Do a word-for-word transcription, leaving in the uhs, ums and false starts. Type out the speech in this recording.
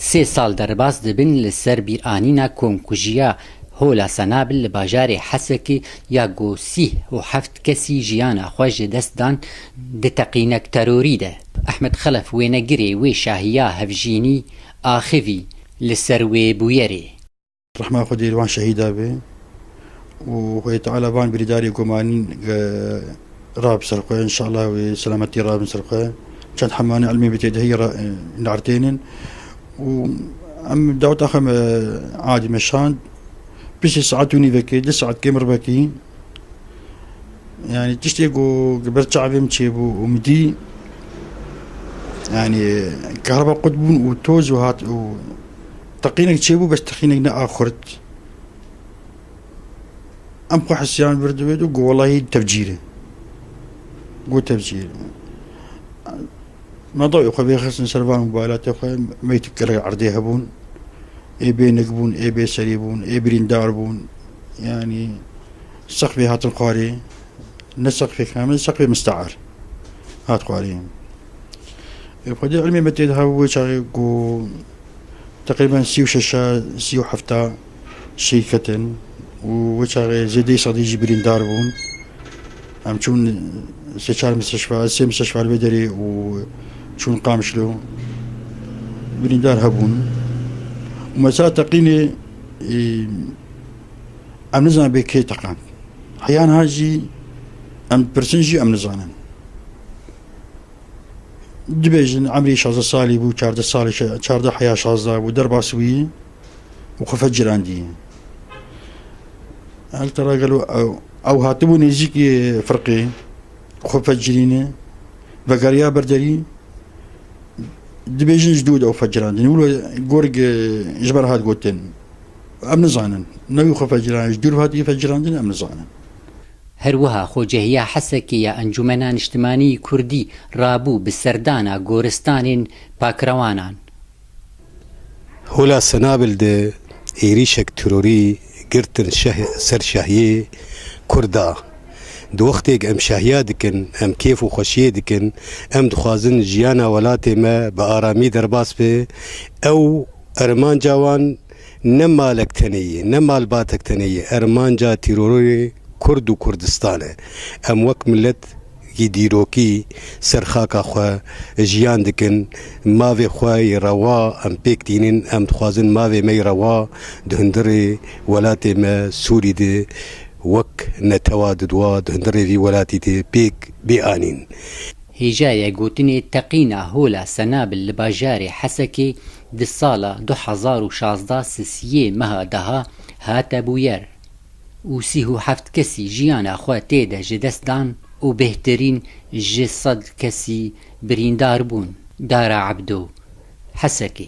Sê sal derbas dibin li ser bîranîna komkujiya Hola Senabil li bajarê Hesekê ya ku sîh û heft kesî jiyana xwe ji dest dan di teqînek terorî de. Ehmed Xelef wênegirê wê şahiya hevjînî axivî li ser wê bûyerê. Rehma Xwedê li wan şehîda be û Xwedê Teala van birîdarê gumanîn, e, rab ser xwe, înşallah wê selametî rabin ser xwe. Çend hemane ilmê bi tê de heye ra-, e, nertênin û em daweta xwe me adî me şand. Piştî saet û nîvekê, du saet kêm ribekî. Yani tiştê ku li ber çavê min çêbû û min dî, yani, kahreba qut bûn û toz û hat û teqînek çêbû, bes teqînek ne a xurt. Em xwe hesiyan vir divêt û got, "Welahî tevcîr e." Got, "Tevcîr." Me dawê xwe vêxistin ser van mobaylata xwe, meyt gelek erdê hebûn. Ê bênik bûn, ê bêserî bûn, ê birîndar bûn. Yani seqfê hatin xwarê. Ne seqfê kamil, seqfê mistear hat xwarê. E, xwedê ilmê me tê de hebû wê çaxê ku teqrîben sî û şeşa, sî û hefta şehîd ketin û wê çaxê zêdeyî sedî jî birîndar bûn. Em çûn sê çar misteşfa, sê misteşfa li vê derê û çûn Qamişlo. Birîndar hebûn. Û mesela teqînê, e, em nizanin bê kê teqand. Heya niha jî em dipirsin jî em nizanin. Dibêjin emrî şazdeh salî bû, çardeh salî, şe-, çardeh heya şazdeh bû, derbas bûyî û xwe fecirandî. Hel te ra gelo ew, ew hatibû nêzîkî firqê, xwe fecirîne, vegeriya ber derî, dibêjin ji dû de ew fecirandin. Wilo gorg, e, ji ber hat gotin. Em nizanin. Newî xwe fecirandin, ji dûr hatî fecirandin, em nizanin. Her wiha xwecehiya Hesekê ya Encûmena Niştimanî Kurdî rabû bi serdana goristanên pakrewanan. Hola Senabil de êrîşek terorî girtin şeh-, ser şahiyê Kurda. Di wextê em şahiya dikin, em kêf û xweşiyê dikin, em dixwazin jiyana welatê me bi aramî derbas be. Ew ermanca wan ne malek tenê ye, ne malbatek tenê ye, ermanca tîrorê Kurd û Kurdistan e. Em wek milet yî dîrokî ser xaka xwe jiyan dikin, mavê xwe yê rewa em pêk tînin, em dixwazin mavê me yê rewa di hundirê welatê me Sûrî de wek netewa didwa di hundirê vî welatî de pêk bê anîn. Hêjayê gotinê teqîna Hola Senabil li bajarê Hesekê di sala du hezar û şazdeh sisiyê meha daha hate bûyer û sî û heft kesî jiyana xwe tê de ji dest dan û bêhtirîn ji sed kesî birîndar bûn. Dara Ebdo, Hesekê.